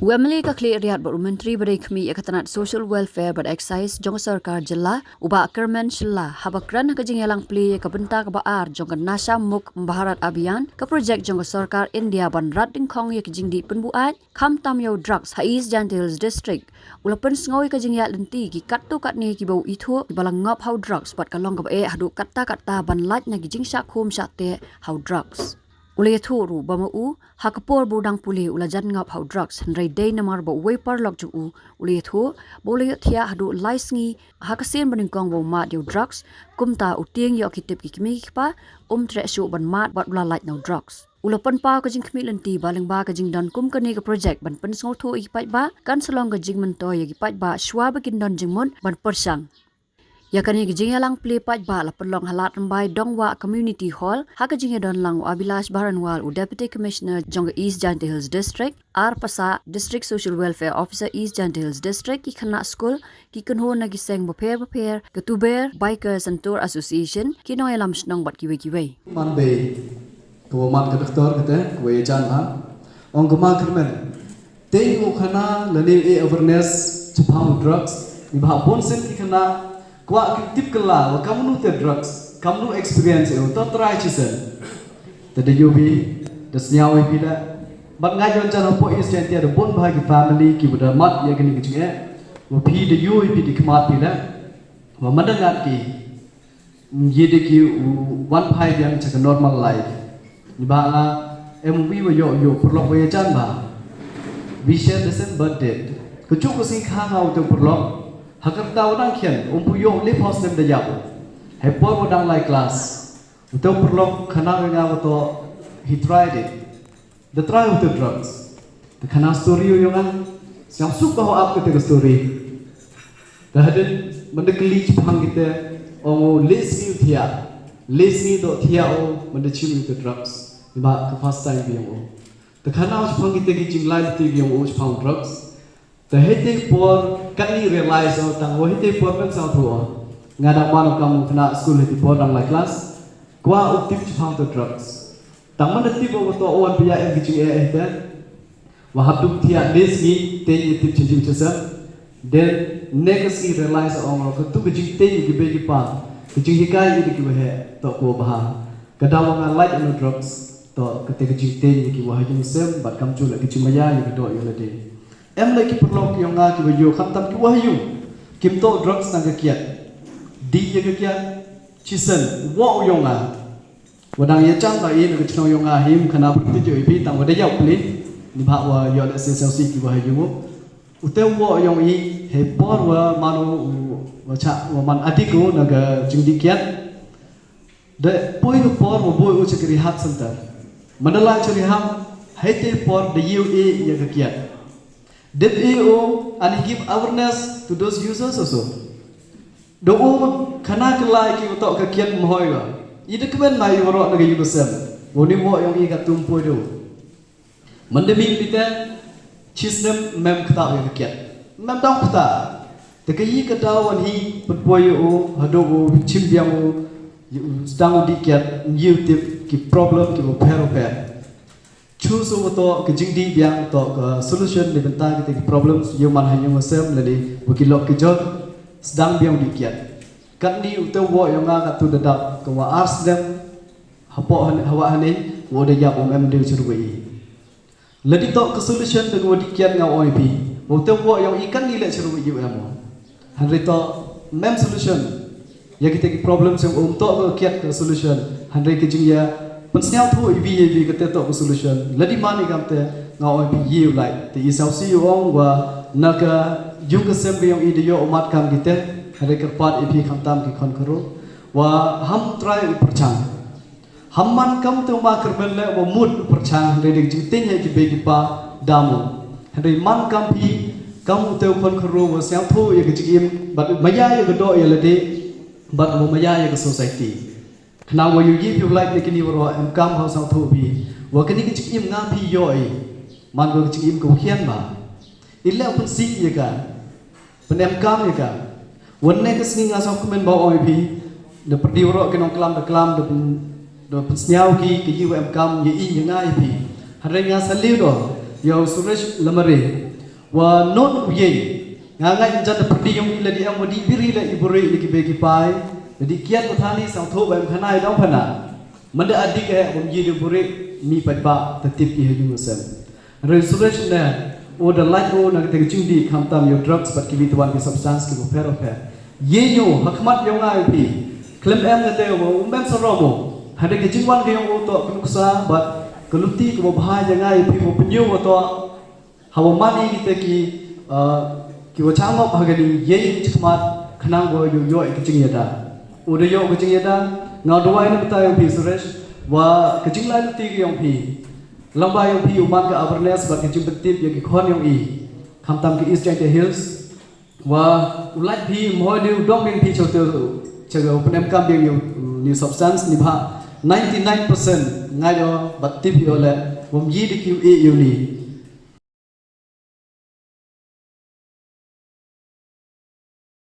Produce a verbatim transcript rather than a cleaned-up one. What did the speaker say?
U M L A ka Khliehriat bad u Myntri ba dei khmih ïa ka tnat Social Welfare bad Excise jong ka sorkar jylla, u Bah Kyrmen Shylla, haba kren ha ka jingïalang plie ïa ka bynta kaba ar jong ka Nasha Mukt Bharat Abhiyan, ka projek jong ka sorkar India ban rat dyngkhong ïa ka jingdih pynbuaid, khamtam ïa u drugs ha East Jaintia Hills District, u la pynsngew ïa ka jingïaid lynti ki katto katne kiba u ithuh kiba la ngop ha u drugs bad ka long kaba eh haduh katta katta ban lait na ki jingshah khum shah teh ha u drugs. U la ïathuh ruh ba ma u, ha ka por ba u dang pule u la jan ngop ha u drugs, hynrei dei namar ba uwei u paralok jong u, u la ïathuh ba u la ïohthiah haduh lai sngi ha ka sien ba nyngkong ba u mad ïa u drugs. Kumta u tieng ïoh ki tip ki kmie ki kpa, um treh shuh ban mad bad u la lait na u drugs. U la pynpaw ka jingkhmih lynti ba lyngba ka jingdon kum kane ka projek ban pynsngewthuh ïa ki paidbah, kan sa long ka jingmyntoi ïa ki paidbah shuwa ba kin don jingmut ban pyrshang. Ïa kane ka jingïalang plie paidbah la pynlong ha Lad Rymbai Dongwah Community Hall, ha ka jingïadon lang u Abhilash Baranwal, u Deputy Commissioner jong ka East Jaintia Hills District, R Passah, District Social Welfare Officer East Jaintia Hills District, ki khynnah skul, ki kynhun na ki seng bapher bapher, ka Tuber Bikers and Tour Association, ki nongïalam shnong bad kiwei kiwei. Monday, ka wa man ka doktor kata, ka wa ïa jan ha. Ong ka ma Kyrmen. Te u khana lane u e awareness shaphang drugs. Ni ba bun sien ki khana kwah kin tip kylla wa kamnu te drugs, kamnu experience u to try chisen. Te da ïohi, da sñiaw ïa phi da. Bad nga ïoh jan hapoh East Jaintia da bun bha ki family ki ba da mad ïa kini ki jingeh. Wa phi da ïohi phi da khmat phi da. Wa mada ngat ki. Ngi dei ki u wan phai biang cha ka normal life. Ni ba nga em wi wa ïoh ïoh pyrlok wa ïa jan ba. We share the same birth date. Ka juk ka sing kha nga u te pyrlok. Ha ka rta wa dang khian um pu ïoh le pos nem da ïap. He por wa dang lai class. U te pyrlok khana wa nga wa to he tried it. Da trai u te drugs. Te khana story u yong nga. Siang suk ba ho ap kete ka story. Te hadin manda kli chipang kete ong u le sngi u thiah. Le sngi do thiah u manda chim u te drugs. Ni ba ka first time bi yong u. Te khana u chipang kete ki jinglai te bi yong u chipang drugs. Te hete por kan ni realize o tang o hete por kan sa thu o. Nga dang man o kam khana school hete por dang lai class. Kwa u tip chipang te drugs. Tang man da tip o to o wan pia em ki jing eh eh te. Wa hap duk thiah des ngi te ngi tip chin jing chasa. Then next ngi realize o ngo ka tu ki jing te ngi ki be ki pa. Ki jing hikai ngi ki wa he to ko bha. Ka daw nga like ano drugs to ka te ki jing te ngi ki wa ha jing sem bad kam chu la ki jing maya ngi ki do yo la de. Em le ki pyrlok yong nga ki wa yo khamtam ki wa ha yung. Kim to drugs na ka kiat. Di ya ka kiat. Chisen wa u yong nga. Wa dang ïa chang ba i na ka chnong yong nga him khana pyrthuh ïa i pi tang wa da ïa u pli. Ni ba wa ïa da se sa si ki wa ha yu. U te wa yong i he por wa man u wa cha wa man adik u na ka jingdih kiat. Da poi u por wa boi u cha ka rehab center. Mandalay cha rehab he te por da yu e ïa ka kiat. Dep e o and he give awareness to those users also. Do u khana kylla ki u tok ka kiat mhoi wa. I da kmen ma i waroh na ka yu sem. Wa ni mo yong i ka tum poi do. Manda mi mi te chisnem mem kta ya ka kiat. Mem dang kta. Te ka yi ka daw wan hi put poi u hado u chim biang u. Stang u di kiat ngi u tip ki problem ki u pher u pher. Chu su wa to ka jingdih biang to ka solution ni bynta kita ki problems yu man ha yu sem lane wa ki lok ki jot sdang biang dih kiat. Kat ni u te wo yong nga kat tu da dap ka wa ar sdem hapo hawa hane wa da yap um em ding churu wa i. Ladi to ka solution da ka wa dih kiat nga oi pi wa u te wo yong i kat ni le churu wa i u em. Hynrei to mem solution. Ya kita ki problem sem um to ka kiat ka solution. Hynrei ka jingya pynsñiaw thu i bi i bi kata to ka solution. Ladi man i kam te nga oi bi i u lai. Te i saw si u ong wa na ka yung ka sem ka yong i de yo umat kam kita. Hynrei kyrpad i bi khamtam ki khon kharo. Wa ham trai u pyrchang. Ham man kam te ma kyrmen le wa mut pyrchang hynrei dei jingtieng ïa ki bei ki pa dam u. Hynrei man kam phi kam u te u khon kharo wa siang thu ïa ka jingim bad maya ïa ka doh ïa lade bad wa maya ïa ka society. Khnang wa yu yi phi u laik ne kini wa ro em kam ha u siang thu bi wa kini ka jingim nga phi ïoh i man wa ka jingim ka u khian ba. I le u pynsi ïa ka. Pynemkam ïa ka. Wan ne ka sngi nga sngewkmen ba ong ïa phi. Da pyrdi waroh ki nongklam da klam da pyn da pynsñiaw ki ka ïa wa emkam ïa i ïa nga ïa phi. Hynrei nga sa liw do ïa u Suresh Lamare. Wa not u yei. Nga ngai jan da pyrdi yong i la di em wa di biri la i buri la ki be ki pai. La di kiat wa thani sang tho ba em khana i dong phana. Manda adik eh bom yi de buri mi pat ba ta tip ki ha yung sem. Re Suresh ne o da lait o na ka teng jing di kham tam yo drugs pat ki bi tuan ki substance ki bo pher pher. Ye nyo ha khmat yong ngai phi. Klem em ne te wa um em sa romo. Hada ka jingwan ka yong o to ka nuksa bat ka luti ka bo bha ya ngai phi bo penyo wa to. Hawa mani kita ki uh, ki wa changop ha kani yei ki chikmat khnang wa yo yo ki jingyada. Uda yo ki jingyada nga duwai na bata yong phi Suresh wa ki jinglai luti ki yong phi. Lamba yong phi uman ka awareness ba ki jingpyntip yong ki khon yong i. Khamtam ki East Jaintia Hills wa u lait phi mhoi ni u dong bing phi chote chote u penem kam bing yong ni substance ni bha ninety nine percent ngai do bat tip yo le wam yi di ki u e yo ni.